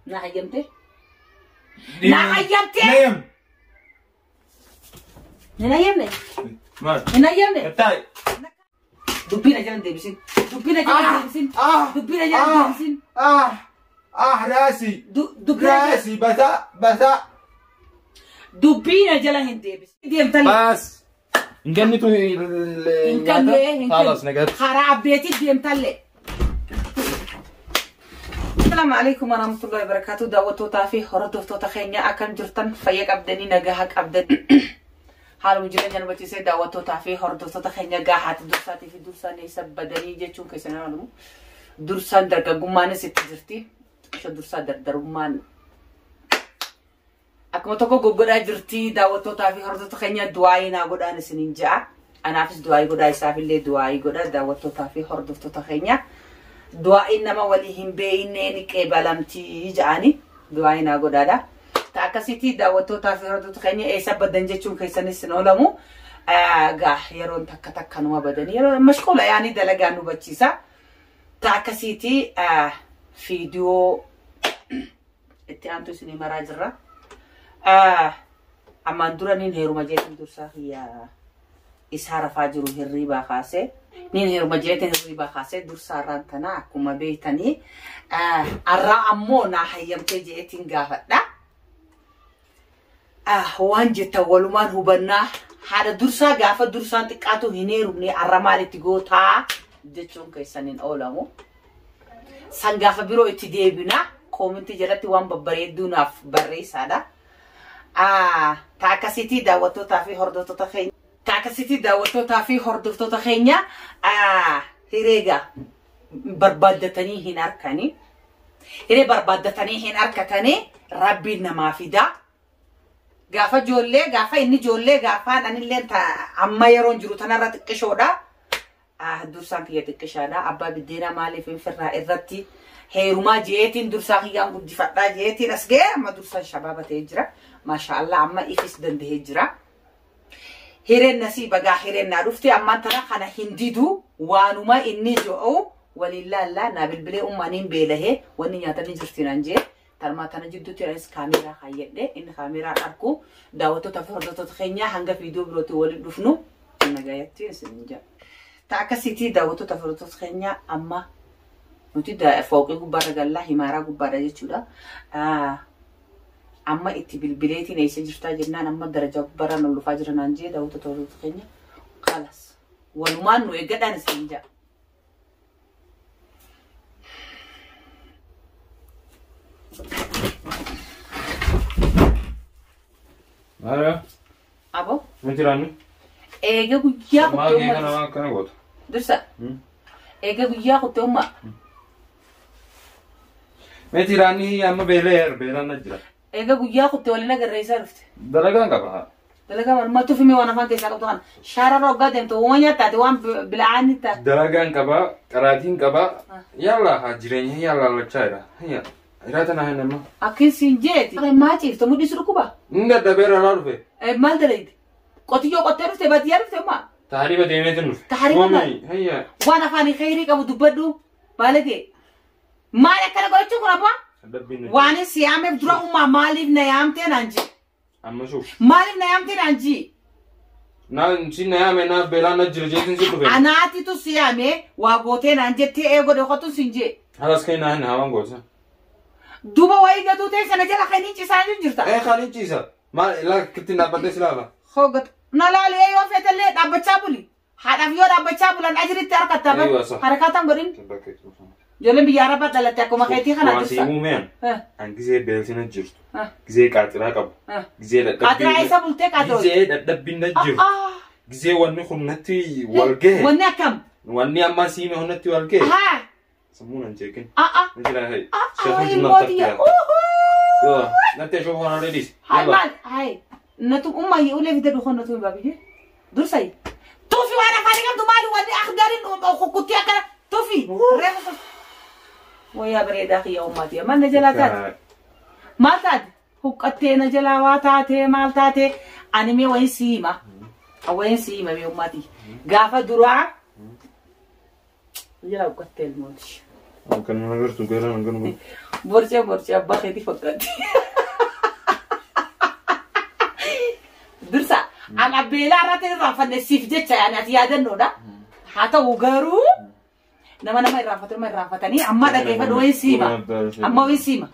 Naa hayyamtee? Naa hayyamtee? Nayam. Hin hayyamne? Maal? Hin hayyamne? Taa'e. Dubbii na jalan deebisin. Dubbii na jalan deebisin. Dubbii na jalan deebisin. Ah! Ah! Raasi. Dubbii na jalan Raasi basaa basaa. Dubbii na jala hin deebisin. Deemtallee. Baas. Hin kennitu Hin kennu ee hin Khalas kennu. nagatti. Karaa abbeetii deemtallee. Asalaamu alaikum warahmatullahi wabarakatuh. Daawwattootaa fi hordoftoota keenya akkam jirtan fayya qabdanii nagaha qabdan. Haaluma jireenya nu barsiisee daawwattootaa fi hordoftoota keenya gahaati dursaatii fi dursaan eessa badanii jechuun keessan oolu. Dursaan dargaggummaanis itti jirti. Isa dursaa dardarummaan akkuma tokko goggodhaa jirti daawwattootaa fi hordoftoota keenya du'aayii naa godhaan isiniin ja'a. Anaafis du'aayii godhaa isaafillee du'aayii godha daawwattootaa fi hordoftoota keenya. Du'aayiin nama walii hin beeynee ni qeebalamtii ja'anii du'aayii naa godhaadha. Ta akkasitti daawwattootaa fi hordoftoota keenya eessa baddan jechuun keessanis hin oolamu. Gaa yeroon takka takka numa badanii yeroo mashquula yaanii dalagaa nu bachiisa. Ta akkasitti viidiyoo itti aantu isinii maraa jirra. Ammaan dura niin heeruma jeetin dursaa kiyya isaa rafaa jiru hirriibaa kaasee. Niin heeruma jeetin hirriibaa kaasee dursaa irraan tana akkuma beektanii. Arraa ammoo naa hayyamtee jeetiin gaafadha. Waan jettan walumaan hubannaa haadha dursaa gaafa dursaan xiqqaatu hin heerumne arra maalitti gootaa jechuun keessan hin oolamu. San gaafa biroo itti deebina koomintii jalatti waan babbareedduu naaf barreessaadha. Ta akkasitti daawwattootaa fi hordoftoota keenya. Ta akkasitti daawwattootaa fi hordoftoota keenya hireega barbaaddatanii hin harkani. Hiree barbaaddatanii hin harkatanii rabbiin namaa fidaa. Gaafa ijoollee gaafa inni ijoollee gaafaan anillee amma yeroon jiru tanarra xiqqishoodha. Dursaan kiyya xiqqishaadha. Abbaa biddeenaa maaliif hin firraa irratti heerumaa jeetiin dursaa kiyyaan guddifadhaa jeetiin as ga'e amma dursaan shabaaba ta'ee jira. Maashaallah amma ifis danda'ee jira. Hireen nasiiba gaa hireen naa dhufte ammaan tana kana hin didu waanuma inni ji'u waliin laallaa naa bilbilee ummaaniin beelahee wanni nyaatanii jirti naan jee. Tarmaa tana jidduutti anis kaameeraa kaayyadhe inni kaameeraa arku daawwattoota fi hordoftoota keenyaa hanga viidiyoo birootti waliin dhufnu nagayatti isin jedha. Ta akkasitti daawwattoota fi hordoftoota keenyaa amma nuti fooqii gubbaarra gallaa himaaraa gubbaadha jechuudha. Amma itti bilbileetiin eessa jirtaa jennaan amma darajaa gubbaarra nu lufaa jira naan jee daawwattoota hordoftoota keenya kalas walumaan nu eeggadhaan isin jedha. Maal? Abo Wanti jiraanni? eega guyyaa Maal kuttee kee kana uummata waan akkana gootu? dursa eega guyyaa kuttee uumma Meeti jiraanni amma beelee beelaan na jira. eega guyyaa kuttee waliin agarreessaa dhufte. Dalagaan qaba. Dalagaa malummaa tufi mee waan afaan keessaa qabdu kana shaararra hoggaa deemtu waan nyaattaate waan bila'aan taate. Dalagaan qaba, qaraatiin qaba. Yalla haa jireenya yalla lachaa jira. Hayya. Jiraata naa hin amma. Akkin siin jeeti. Maa ciifta mudhiisu dhukkuba. Inni dadhabeera laa dhufe. Maal dalayte? Qotiyyoo qottee dhufte baadiyyaa dhufte ummaa. Taariba deemeetiin dhufe. Taariba maal? Hayya. Waan afaanii kheyrii qabu dubbadhu. Baalagee. Maal akkana godhachuu kun abbaa? Dadhabbiin na Waan si yaameef dura ummaa maaliif na yaamtee naan jee? Amma shuuf. Maaliif na yaamtee naan jee? Naa si na yaame naa beelaan na jira jeetiin si dhufe. Anaatitu si yaamee waa gootee naan jettee eegoo dhokotu siin jee. Halas kee naa hin hawaan goota. Duuba wayii gatuu ta'e sana jala kan hin ciisaa jirta. Ee kan hin ciisa. Maal ilaa kittiin dhaabbadhee si laala. Hoggat. Na laalee yoo feetallee dhaabbachaa buli. Haadhaaf yoo dhaabbachaa bulan ajiritti harkatta Eeywa sa. harkaatan godhin. Ijoolleen biyya arabaa dhalatte akkuma keetii kana Waan si dursa. himuu mi'an. An gizee beeltina jirtu. Ah. Gizee qaaxiraa qabu. Gizee Qaaxiraa eessa bultee qaaxiroo? Gizee dadhabbiin na jiru. Gizee wanni kun natti wal gahe. Wanni akkam? Wanni amma siime kun natti wal gahe. Haa. Sammuun an jeekin. A'a. Na jira hay. A'a. Ilmooti. Yoo natti ashoo waan already. Hai maal? Hai. Natu umma ulee fide dhukoo natu hin baabiyye. Dursa. Tufi waan afaanii qabdu maali wanni akhdariin kukkutti akkana tufi. Reefu. Wayyaa bareedaa kiyya ummaati. Maal na jalaa taate? Maal taate? Huqqattee na jalaa waa taate maal taate? Ani mee wayin si hima. Wayin si hima mee ummaati. Gaafa duraa. Jalaa huqqattee ilmooti. Kan nama agartu gara nan ganu. Borcee borcee abbaa keetii fakkaatti. Dursa an abbeelaa irratti irraanfanne siif jecha yaani ati yaadannoodha. Haa ta'u garuu nama nama irraanfatu nama irraanfatanii amma dhaggeeffadhu wayii siima. Amma wayii siima.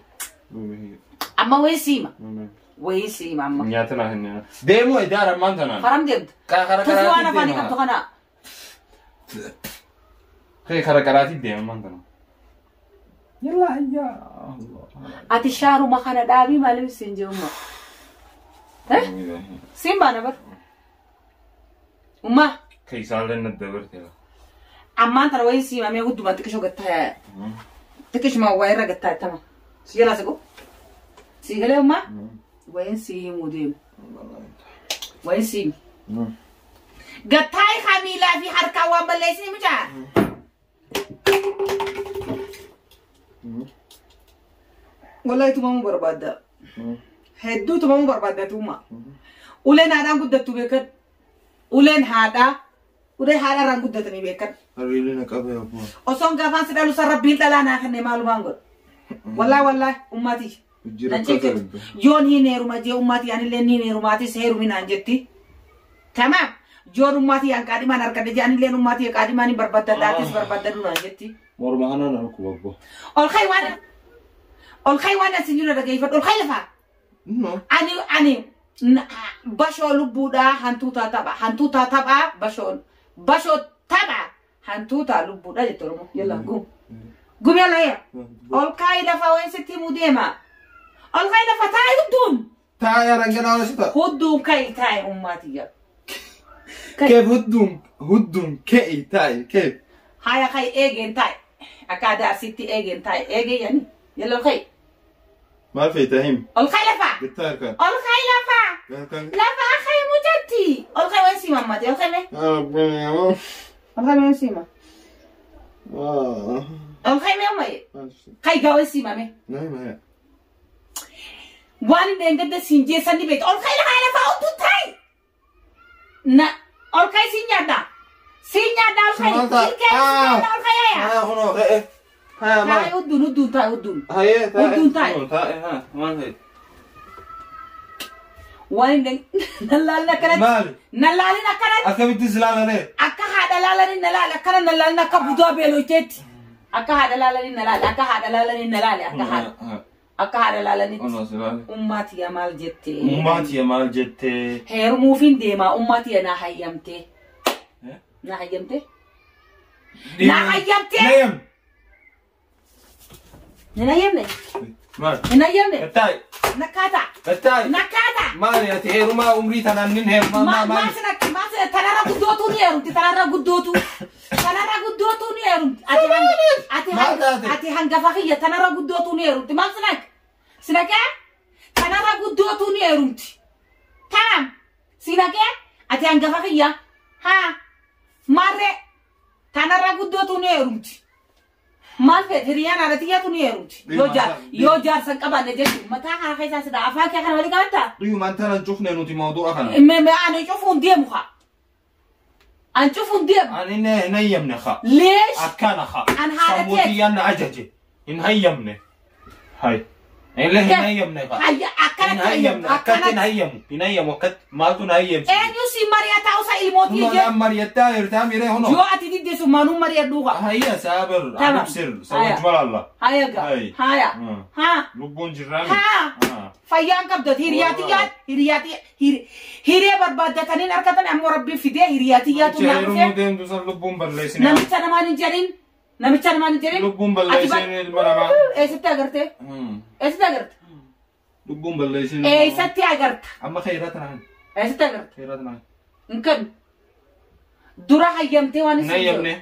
Amma wayii siima. Wayii siima amma. Nyaata naa hin Deemuu idaara ammaan tanaan. Karam deemta. Kara Tuffii waan karaatii afaanii deema. qabdu kana. Kee kara karaatii deema ammaan tanaan. Yallaa hayyaa. Ati shaaruma kana dhaabii maaliif siin jirumma? Siin baana bar. Ummaa. Keessaallee na dabarte. Ammaan tana wayii siimamee hunduma xiqqishoo gattaa xiqqishuma waa irra gattaa ittama. Si jalaa siqu. Si galee ummaa? Wayiin si himuu deemu. Wayiin si himu. Gattaa haa miilaa fi harkaa waan balleessini mucaa. Wallahi tumamuu barbaadda. Hedduu tumamuu barbaadda tumma. Uleen haadhaan guddattu beekan. Uleen haadhaa. Ulee haadhaarraan guddatanii beekan. Hariirri na qabee abbaa. Osoon gaafaan si dhalu san rabbiin dhalaa naa kenne maalumaan godha. Wallahi wallahi ummati. Jira Nan ceeketu. Yoon hin heeruma jee ummati anillee ni heerumaatis heeruminaan jetti. Tamaam. Yoon ummati an qaadhimaan argadhe jee anillee ummati qaadhimaan hin barbaadadhaatis barbaadadhu naan jetti. Morma kanaan na dhukkuba abbaa. Ol kai waan ol kai waan asin jiru dhaggeeffadhu ol kai lafaa. No. Ani ani bashoo lubbuudhaa hantuutaa tapha hantuutaa taphaa bashoon bashoo tapha hantuutaa lubbuudha jette Oromoo. Yalla gum. Gum yalla yaa. Ol kaayi lafa wayin sitti himuu deema. Ol kaayi lafa taa'i hudduun. Taa'ee ranganaa oolchita. Hudduun ka'i taa'i ummaati yaa. Keef hudduun hudduun ke'i taa'i keef. Haya ka'i eegeen taa'i. Akka aadaa asitti eegeen taa'i eegee yani. Yalla ol ka'i. Maal feeta himi? Ol kaayi lafa. Bittaa harkaan. Ol kaayi lafa. Harkaan. Lafa ka'i mucatti. Ol kaayi wayin siima ammati ol kaayi mee. Ol kaayi mee siima. Ol kaayi mee ummaye. Ka'i gaa wayin siima mee. Waan hin dheengadde siin jeessan ni beekta. Ol ka'i lafa lafa hudduu taa'i. Na ol ka'i siin nyaadha. Siin nyaadha ol ka'i. Ilkee siin nyaadha ol ka'i yaa. Taa'i hudduun hudduun taa'i hudduun. Hudduun taa'i. Waan hin nallaalin akkanatti. Maali? Nallaalin akkanatti. Akkamitti silaalanee? Akka haadha laalanii na laale akkana nallaalin akka budaa beelooteetti. Akka haadha laalanii na laale akka haadha laalanii na laale akka haadha akka haadha laalanitti. Ummaati yaa maal jettee? Ummaati maal jettee? Heerumuufin deemaa ummaati yaa naa hayyamtee. Naa hayyamtee? Naa hayyamtee? Nayam. Hin hayyamne? Maal? Hin hayyamne? Taa'i. Nakkaataa? Taa'i. Nakkaataa? Maali ati heerumaa umrii tanaan nin heerumaa Maal maali? sina maal sina tanarra guddootuu ni heerumti tanarra guddootuu tanarra guddootuu ni heerumti ati hanga ati Maal hanga taate? ati hangafa kiyya tanarra guddootuu ni heerumti maal sinak sinakee tanarra guddootuu ni heerumti taam sinakee ati hangafa kiyya haa marree tanarra guddootuu ni heerumti maal fedhe hiriyaan haadha xiyyaatu ni heerumti yoo jaar yoo jaarsa hin qabaanne jechuun mataa kana keessaa sida afaan kee kana walii qabattaa. Dhugumaan tanan cufne nuti mawdu'a kana. Me ani cufuun deemu haa. An cufuun deemu. Ani ne hin hayyamne haa. Leesh. Akkana haa. An haadha Sammuu teeti. xiyyaan na ajaje. Hin hayyamne. Hay. Illee hin hayyamne haa. Hayya Hin akkanatti hayyamne. Akkatti hin akkanatti. hayyamu. Hin hayyamu akkatti maaltu na hayyamsiise? Eenyu si mari'ataa usa ilmootii Hunoo jee. naan mari'attaa jirtaa miree hunoo. Yoo ati diddeessu maanuu mari'adhuu haa. Hayya saabir. Tamam. Anibsir. Sawajmal Allah. Haya gaa. Hay. Haya. Haa. Lubbuun jirraami. Haa. Fayyaan qabdati hiriyaatiyyaan hiriyaati hiree barbaaddataniin argatan ammoo rabbiin fidee hiriyaatiyyaatu naa Heerumuu dhufee deemtu san lubbuun balleessine. namicha namaan hin jedhin namicha namaan hin jedhin. Lubbuun balleessine ilma namaa. Eessatti agartee? Eessatti agarte? Lubbuun balleessine. Eessatti agarta? Amma khayraa tanaan. Eessatti agarta? Khayraa tanaan. Hin kennu. Dura hayyamtee waan Hin isin jedhu. hayyamne.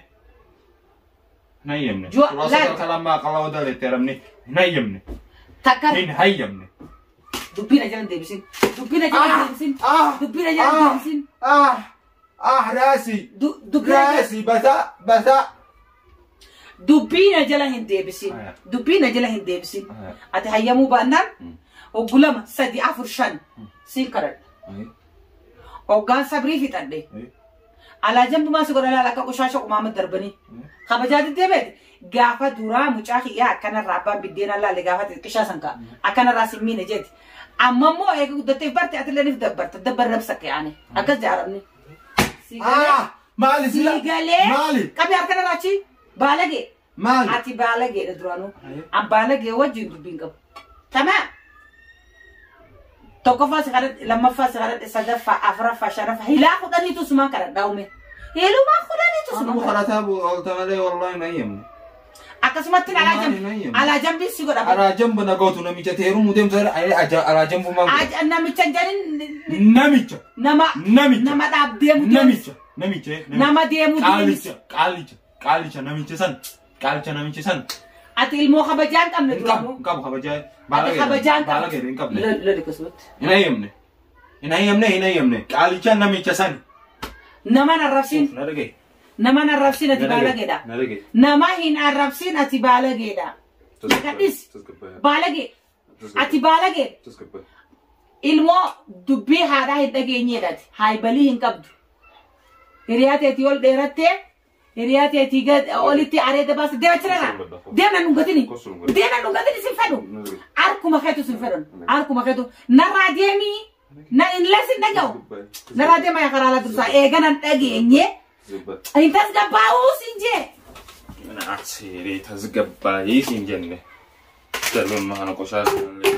Hin hayyamne. Jo- Turaasa laal. kalkalamaa qalaa odaleetti haramne. Hin hayyamne. Takka Hin hayyamne. dubbiin jala hin deebisin. Dubbiin jala hin deebisin. Dubbiin jala hin deebisin. Ah! Ah! Raasi! Dubbiin jala Raasi! Basaa! Basaa! dubbiin jala hin deebisin. Aya. Dubbiin jala hin deebisin. Aya. Ati hayyamuu baannaan hoggu lama sadi afur shan siin kadhadha. Hoggaan sabrii fixadhe. Alaa jambumaa si godha laala akka qoshaasha qumaama darbanii. Kabajaa diddee beeti. Gaafa duraa mucaa kiyyaa akkanarraa abbaan biddeenaa laalle gaafa xixiqqishaa san ka'a. Akkanarraa sin miine jeeti. Amma immoo eega guddatteef barte atillee nif dabbarta. Dabbar rabsa yaane. Akkas jaaramni. Si galee. Ah, maali sila? Si galee. Maali? Qabi harkanarraa achi. Baalagee. Maali? Ati baalageedha duraanuu. An baalagee wajjin dubbiin qabu. Tamaa. Tokkoffaa si kadhadhe, lammaffaa si kadhadhe, sadaffaa, afuraffaa, shanaffaa, hilaa kudhaniitu sumaan kadhadhaa uume. Hilumaa kudhaniitu sumaan Anuu kadhadha. kadhataa oolta malee wallahi na eeyyamne. Akkasumatti alaa Maali na jambi, eeyyamne? alaa jambii si godha. Alaa jamba na gootu namicha teerumuu deemtu alaa jambu maal godha? Namicha hin jedhin Namicha. nama Namicha. nama dhaab deemu deemis. Namicha. Namicha. Namicha. Nama deemu deemis. Qaalicha. Qaalicha. Qaalicha namicha san. Qaalicha namicha san. Ati ilmoo kabajaa hin qabne Hin qabu. duraanuu. Hin qabu kabajaa. Ati kabajaa hin Baala gadi hin qabne. Loli akkasumatti. Hin eeyyamne. Hin eeyyamne. Hin eeyyamne. Qaalicha namicha san. Nama hin arrabsin. Na dhagaye. Nama hin arrabsin ati Na dhagaye. baalageedha. Na dhagaye. Nama hin arrabsin ati baalageedha. Nakadhis. Baalagee. Ati baalagee. Ilmoo dubbii haadhaa hin dhageenyeedha ati. Haayibalii hin qabdu. Hiriyaa teetii ol dheerattee hiriyaa teetii gad olitti areeda baasa deema achirraa. Deema nan dhungatini. Deema nan dhungatini sin fedhu. Harkuma keetu sin fedhan. Harkuma keetu. Narraa deemii. Na hin lesin dhaga'u. Narraa deema yaa karaa laa dursaa eega nan dhageenye. Hin tasgabbaa'uu sin jee. Seeree tasgabbaa'ee siin jenne. Darbamma kana qoshaasha malee.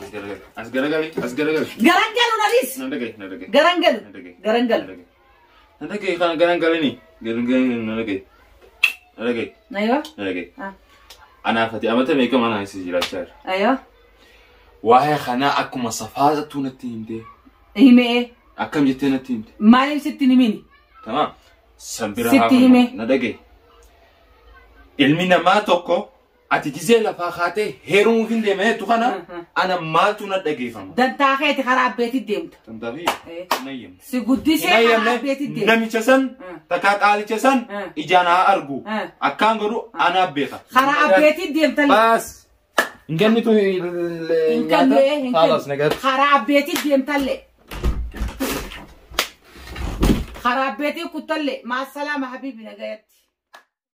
As garagali. As garagali. As garagali. Garan galu naris. Na dhagaye. Na dhagaye. Garan galu. Na dhagaye. Garan Na galu. dhagaye. Na dhagaye kana garan galini. Garan galini na dhagaye. Na dhagaye. Aywa. Na dhagaye. Ah. Anaaf ati amata meeqa mana keessa jiraachaa jira. Aywa. Waa'ee kanaa akkuma safaasattuu natti himtee. Himee. Akkam jettee natti himte. Maaliif sitti hin himini? Tamam. San bira Sitti haa hime. Na dhagaye. Ilmi namaa tokko ati gizee lafaa kaatee heerumuuf hin deema jettu kana ana maaltu na dhageeffama. Dantaa keeti karaa abbeetti deemta. Dantaa fi Eh. hin eeyyamne. Si guddisee Hin karaa eeyyamne abbeetti deemta. namicha san takkaa qaalicha san ijaan haa argu. Akkaan godhu anaa beeka. Karaa abbeetti deemta. Baas. Hin kennitu Hin kennu hin Khalas kennu. nagaatti. Karaa abbeetti deemtallee. Karaa abbeetti kuttallee. Maasalaama habiibi nagayatti.